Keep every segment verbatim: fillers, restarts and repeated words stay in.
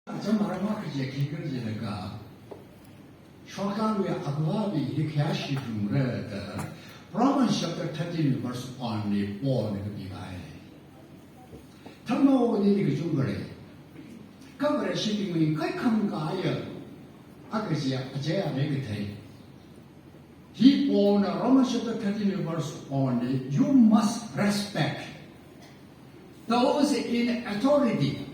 Aja maram akha chi khikhala jilaga, shorkar wui akhava hi khayāshi phungra da Romans chapter thirteen verse one li Paulna kapikahai. Tharnaoli kachungkha lei. Kha Vareshibingwui kaikham kahaiya akha chi aja arei kathei. Hi Paulna Romans chapter thirteen verse one li, "You must respect those in authority."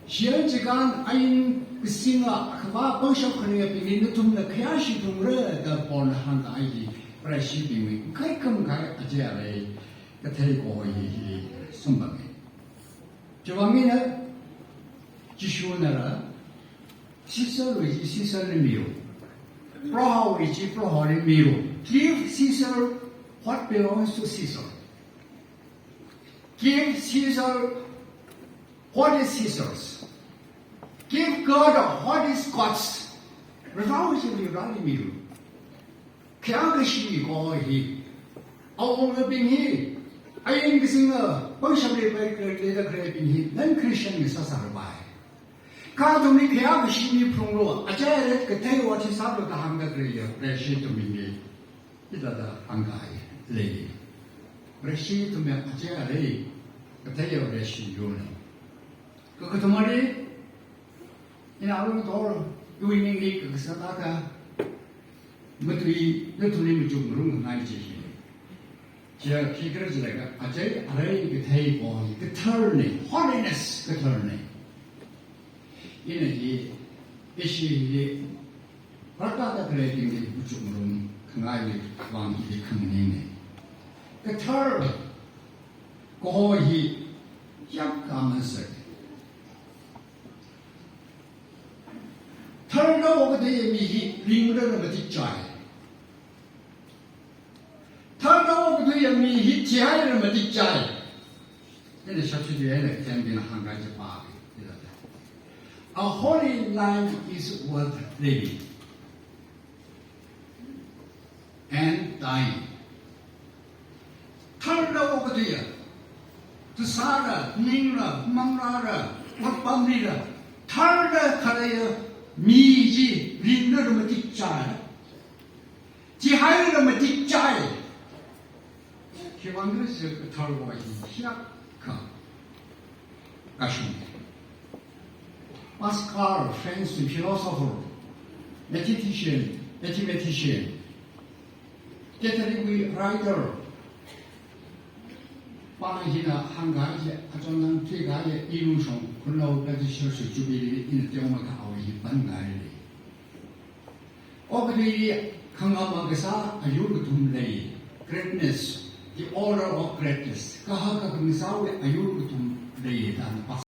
Shiyan chikān ain kasinga akhava pangshap khaleibingli nathumna khayāshi phungra da Paulna hāngkahai hi Vareshibingwui kaikham kahai aja arei kathei kaho hi hi samphanga. Chiwuivang eina Jishuna rā, Caesarwui chi Caesarli milu. Prohowui chi Proholi milu. Give Caesar what belongs to Caesar. Give Caesar what is Caesar's. Give God what is God's. Varewui chi Vareli milu. Khayākashi kaho hi, awungabing hi, ain kasinga pangshapli pai khalei, leida khaleibing hi, non-Christian ngasāsāra pai. Kha athumli khayākashi miphunglu, aja arei kathei ot chi sālu da hāngda khaleiya Vareshi ithumli, hithāda hāngkahai lei. Vareshibingwui aja arei katheiya Vareshi yurna. Kakathumali, ina arui tor, iwui ningli kakasā thāda, matui, nathumli machukngarumngai chi hi. Chi khikhala jilaga, aja arei kathei kaho hi katharna, holiness katharna. Ina hi, ishi hi, rākada khaleibingli machukngarumkhangaiwui vang hi khanganingna. Kathar kaho hi yāmkha masāi. Tharda okathuiya mi hi ringrarmati chai. Tharda okathuiya mi hi thihairarmati chai. Ina shapshi di ina kyangbing hāngkahai chi pāki. A holy life is worth living and dying. Tharda okathuiya, thasāra, ningra, manglāra, otpamlila, tharda khaleiya mi chi ringrarmati chai. Thihairarmati chai. Khiwuivang khala jiakha kathar kaho hi hiyākha kashung. Pascal, French philosopher, mathematician, mathematician, Catholic wui writer, pa hina hāngkahai chi, achonnang thuikahai, ilungshong khunao Baptist Church wui jubilee ina teomeikha awui hi pāngai lei. Okathuili khangama kasā ayur kathum lei, greatness, the order of greatness. Kahaka khangasāwui ayur kathum lei da pa